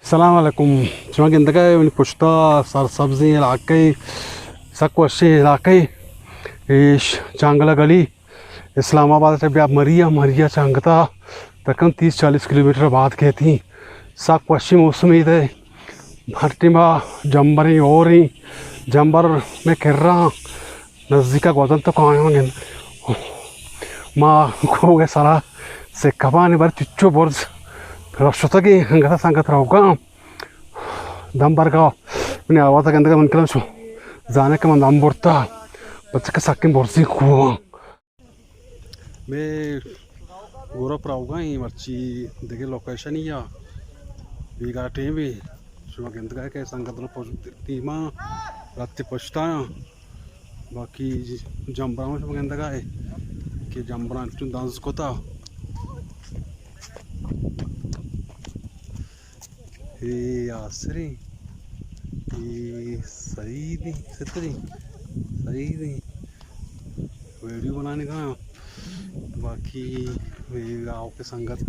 السلام علیکم۔ شما گندگا ئے منی پشتا سرسبزیں علاقہ، سک وشیں علاقہ، ایش چانگلہ گلی، اسلام آباد چہ بیا مریا، مریا چہ انگتا تقریباً تیس چالیس کلومیٹر بعد کیتی۔ سک وشیں موسم ایدے، ہر ٹیما جمبریں ہوریں، جمبر میں کرا نزیکا گوزن تو کایاں گند۔ ما کوہ سرا سکپانی بر چچو برز رشتگیں، انگتا سنگت روگا دم برگا۔ منی آواز گندگا من کلم شو زانے کہ من دم برتا، بچکہ سکیں برزی کوہ۔ میں گروپ روگا ایں مرچی دگہ لوکیشنی یا بیگا ٹیم بی۔ شما گندگا کہ سنگت نو پشت، ٹیما رتی پشتایاں۔ باقی جمبراں شما گندگا ئے کہ جمبراں چون دنز کتا۔ اے یاسریں، اے سعیدیں، ستریں، سعیدیں۔ ویڈیو بنانے کا باقی آؤ کے سنگت۔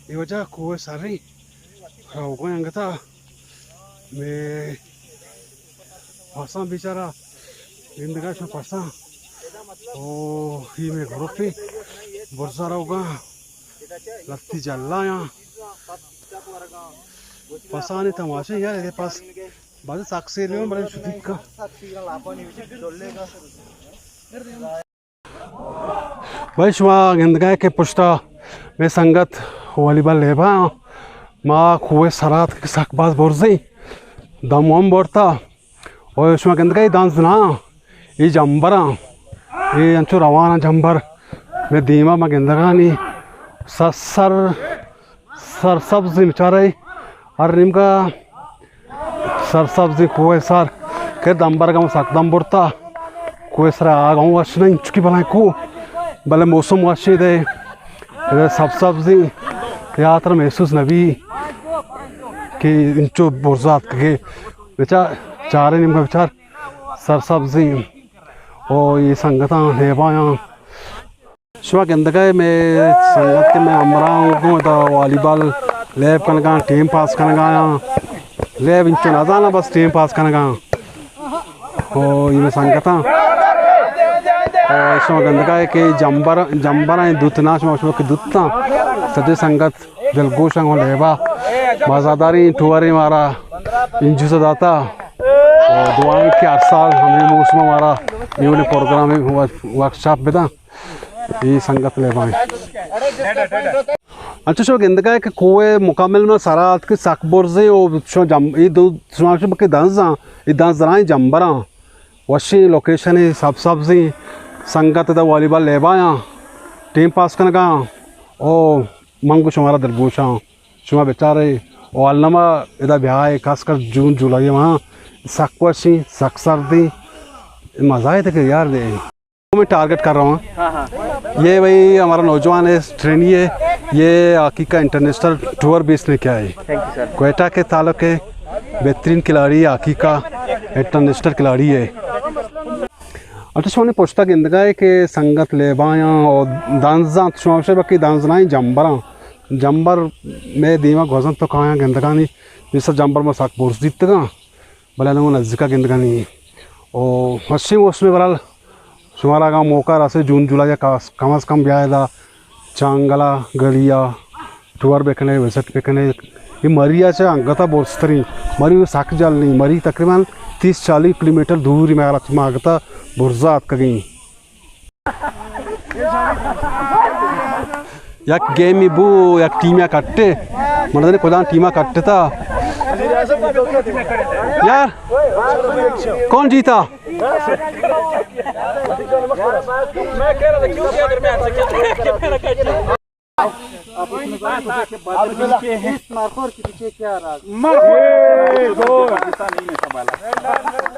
اے وجہ کوہ سریں روگا انگتا میں پساں بیچارہ گندگا شو پساں۔ او ہی میں گروپی برزا روگا لتی جلایاں۔ پسانی تماشے یار، اے پس باز سک سیر بلے شدیک کا۔ بھائی شما گندگا ئے کہ پشتا میں سنگت والی بال لیبا۔ ما کوہ سرات کہ سک باز برزیں، دم ہم برتا۔ او شما گندگا ئے دنز نا، اے جمبراں، اے انچو رواناں جمبر۔ میں دیما ما گندگانی سر سر سرسبزیں بچارے، ہر نیمگا سرسبزیں کوہ سر کہ دمبرگا سک دم برتا۔ کوہ سر آگ ہوں وش نہ انچکی بلائیں کوہ، بلے موسم وشیں دے، اے سبز سبزیں، یا ترا محسوس نبی کہ انچو برزا اتکگے۔ بچار چارے نیمگا بچار سرسبزیں۔ او اے سنگتاں نیبایاں۔ شما گندگا ئے میں سنگت کہ میں ہمراہ اوں، گوں ادا والی بال لیب کنگا، ٹیم پاس کنگا آں۔ لیب انچو نہ زاناں، بس ٹیم پاس کنگا آں۔ او اے میں سنگتاں۔ او شما گندگا ئے کہ جمبر، جمبراں دوت نا، شما، شما کہ دوتاں۔ سجے سنگت دلگوشاں گوں لیبا۔ مزاداریں ٹورے مارا انجو سے داتا۔ او دعائیں کہ ہر سال ہمیں موسم مارا اے وڑیں پروگرام ورکشاپ بداں۔ اے سنگت لیبائیں۔ انچو شما گندگا ئے کہ کوہ مکمل من سرا اتک کہ سک برزیں او شما جم-، اے دو شما شما کہ دنزاں، اے دنز درائیں جمبراں۔ وشیں لوکیشنے، سبز سبزیں۔ سنگت ادا والی بال لیبایاں، ٹیم پاس کنگا۔ او من گوں شمارا دلگوشاں۔ شما بچارے او الما ادا بیائے، خاص کر جون جولائی ماہ سک وشیں، سک سردیں۔ مزہ ہے کہ یار دے۔ میں ٹارگٹ کر رہا ہوں۔ ہاں، ہاں۔ یہ بھائی ہمارا نوجوان ہے، ٹرینی ہے، یہ ہاکی کا انٹرنیشنل ٹور بیس نے کیا ہے۔ تھینک یو سر۔ کوئٹہ کے تعلق ہے، بہترین کھلاڑی ہے، ہاکی کا انٹرنیشنل کھلاڑی ہے۔ اچھا، شما نے پشتا گندگا ہے کہ سنگت لیبایاں او دنزاں، شما شے بکی دنز نہ جمبراں۔ جمبر میں دیما گوزن تو کایاں گندگانی، جیسا جمبر ما سک برز دیتگاں۔ بلے انوں نزیکا گندگانی۔ او وشیں موسمے، برحال شمارا اگاں موقع رسے جون جولائی ءَ کم از کم بیائے دا چانگلا گلی ءَ ٹور بکنے، وزٹ بکنے۔ اے مری ءَ چہ انگتا برزتریں، مری سک جہل نہ ایں، مری تقریباً تیس چالیس کلومیٹر دور ایں، مئے خیال ءَ چہ ما انگتا برزا اتکگیں۔ یک گیمی بو، یک ٹیمے کٹے۔ من نزانی کجام ٹیما کٹتا۔ یار، کون جیتا؟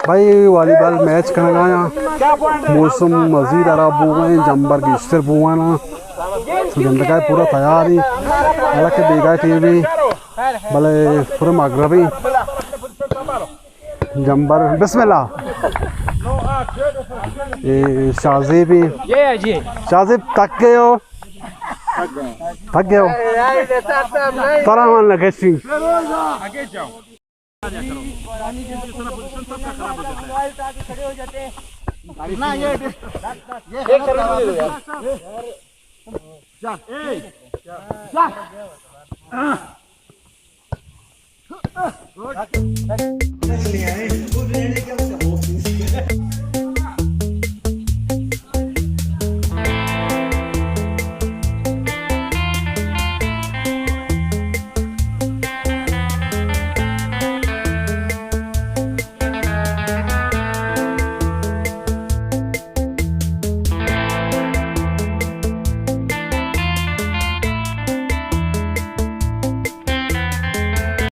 بھائی، والی بال میچ کنگا آں۔ موسم مزید خراب بوگا ایں، جمبر گیشتر بوگا ایں۔ گندگا پورا تیار ایں، حالانکہ بیگاہ ٹیم ایں۔ بلے پورا مغربی جمبر، بسم اللہ۔ اے شازیبی۔ شازیب تک گئے ہو؟ تک گئے ہو؟ ترا من لگے سی۔